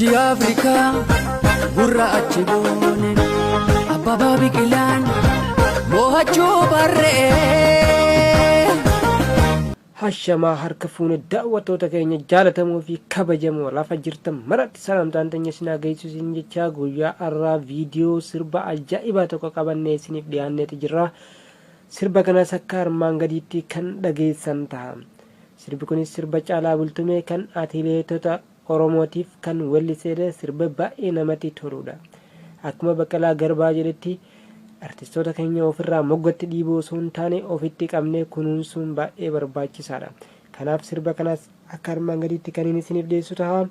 Urjii Afrikaa gurraachi goone Abbabaa Biqilaan mo'achuu barree. Hashamaa harka fuune daawwattoota keenya jaalatamoo fi kabajamoo lafa jirtan maratti salamtaan teenya isin haa geessu isin jechaa guyyaa har'aa viidiyoo sirba ajaa'ibaa tokko qabannee isiniif dhiyaanneeti jirra. Sirba kanas akka armaan gadiitti kan dhageessan ta'a. Sirbi kunis sirba Caalaa Bultumee kan atileetota Oromootiif kan welliseedha. Sirba baay'ee namatti toluudha. Akkuma Baqqalaa Garbaa jedhetti artistoota keenya ofirraa moggatti dhiibuu osoo hin taane ofitti qabnee kunuunsuun baay'ee barbaachisaadha. Kanaaf sirba kanas akka armaan gadiitti kan inni isiniif dhiyeessu ta'a.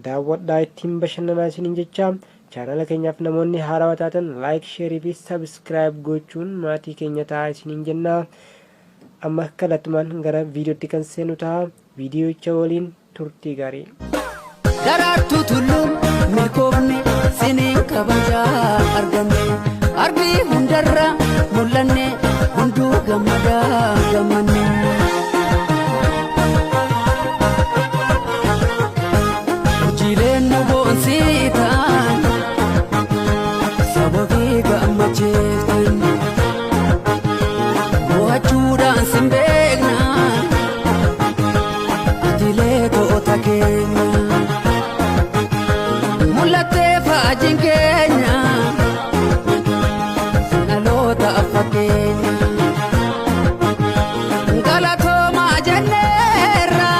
Daawwadhaa ittiin bashannanaa isiniin jecha chaanala keenyaaf namoonni haarawaa taatan like, share fi subscribe gochuun maatii keenya ta'aa isiniin jenna. Amma kallattumaan gara viidiyootti kan seenu ta'a. Viidiyocha waliin turtii gaarii. Daraartuu Tulluun milkoofne siniin kabajaa arganne ardii hundarra mul'anne hunduu gammadaa gammanne. Hojiileen nu boonsitan sababii gammachiiftan mo'achuudhaan sin beekna atileetota keenya mul'attee faajiin keenya dhaloota fakkeenya galatoomaa jenneerra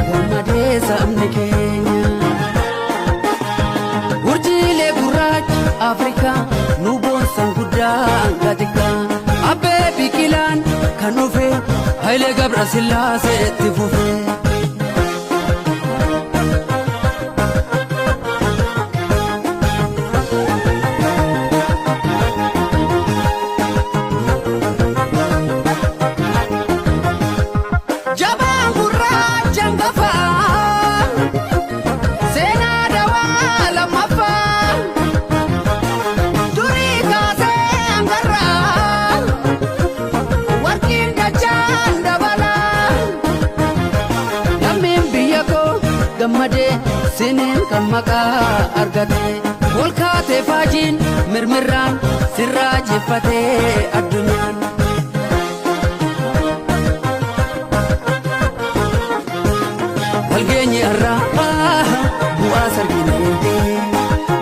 gammadee sabni keenya urjiilee gurraacha Afrikaa nu boonsan guddaa gaxiqqaa Abbee Biqilaan kan dhufe Hayilee Gabra Sillaaseetti fufe. Jabaan gurraacha hangafaa seenaa dawaa lammaffaa durii kaasee hangarraa warqiin dachaan dabalaa lammiin biyya koo gammadee siniin kan maqaa argate ol kaatee faajiin mirmirraan sirraa jiffatee addunyaan. Walgeenyi irraa bu'aa sargine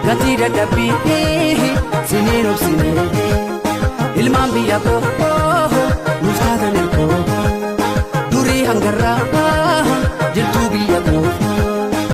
gatii dadhabbii siniin obsine ilmaan biyya koo nuuf taatan ergoo durii hangarraa.